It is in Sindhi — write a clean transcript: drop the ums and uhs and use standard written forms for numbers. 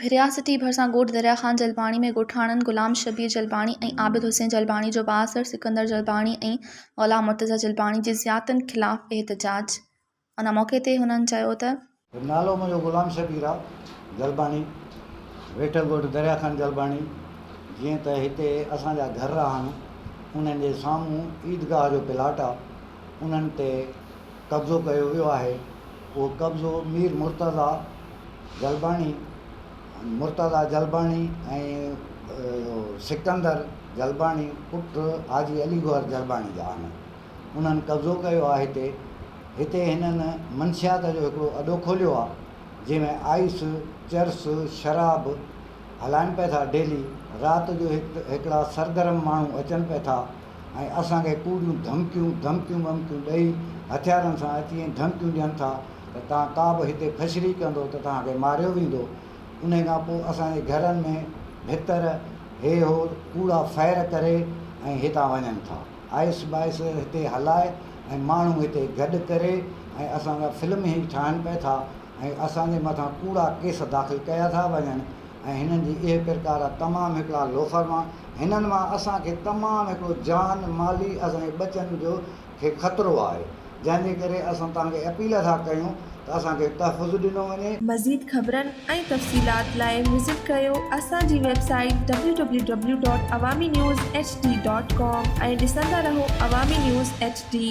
ڀريا سٽي ڀرسان ڳوٺ دريا خان جلباڻي ۾ ڳوٺاڻن غلام شبير جلباڻي ۽ عابد حسين جلباڻي جو بااثر سڪندر جلباڻي ۽ غلام مرتضيٰ جلباڻي جي زيادتين خلاف احتجاج ان موقعي تي هنن چيو ته. نالو منهنجو غلام شبير آ جلباڻي ويٺل ڳوٺ دريا خان جلباڻي جيئن ته هتي اسان جا گهر آهن انهن جي سامهون عيدگاهه جو پلاٽ آ انهن تي قبضو ڪيو ويو آهي اهو قبضو مير مرتضيٰ جلباڻي، مرتضيٰ جلباڻي ۽ اهو سڪندر جلباڻي پٽ حاجي علي گوهر جلباڻي جا آهن. انهن قبضو ڪيو آهي هتي. هتي هنن منشيات جو هڪڙو اڏو کوليو آهي، جنهن ۾ آئيس، چرس، شراب هلائن پئي ٿا ڊيلي رات جو هڪڙا سرگرم ماڻهو اچن پئي ٿا ۽ اسان کي ڪوڙيون ڌمڪيون ڌمڪيون ومڪيون ڏئي هٿيارن سان اچي ۽ ڌمڪيون ڏين ٿا ته توهان ڪا به هتي ڦشري ڪندو ته توهان کي ماريو ويندو. انهي کان پوء اسان جي گهرن ۾ ڀتر هي هو ڪوڙا فائر ڪري ۽ هتان وڃن ٿا. آئس بائس هتي هلائي ۽ ماڻهو هتي گڏ ڪري ۽ اسان جا فلم هي ٺاهن پئي ٿا ۽ اسان جي مٿان ڪوڙا ڪيس داخل ڪيا ٿا وڃن ۽ هنن جي اهي پرڪار تمام هڪڙا لوفر مان هنن مان اسان کي تمام هڪڙو جان مالي اسان جي ٻچن جو کي خطرو آهي جنهن جي ڪري اسان توهان کي اپيل ٿا ڪيون ته اسان کي تحفظ ڏنو وڃي. مزيد خبرن ۽ تفصيلات لاء وزٽ ڪريو اسان جي website W W W dot Awami news H D dot com ۽ ڏسندا رهو عوامي نيوز ايڇ ڊي.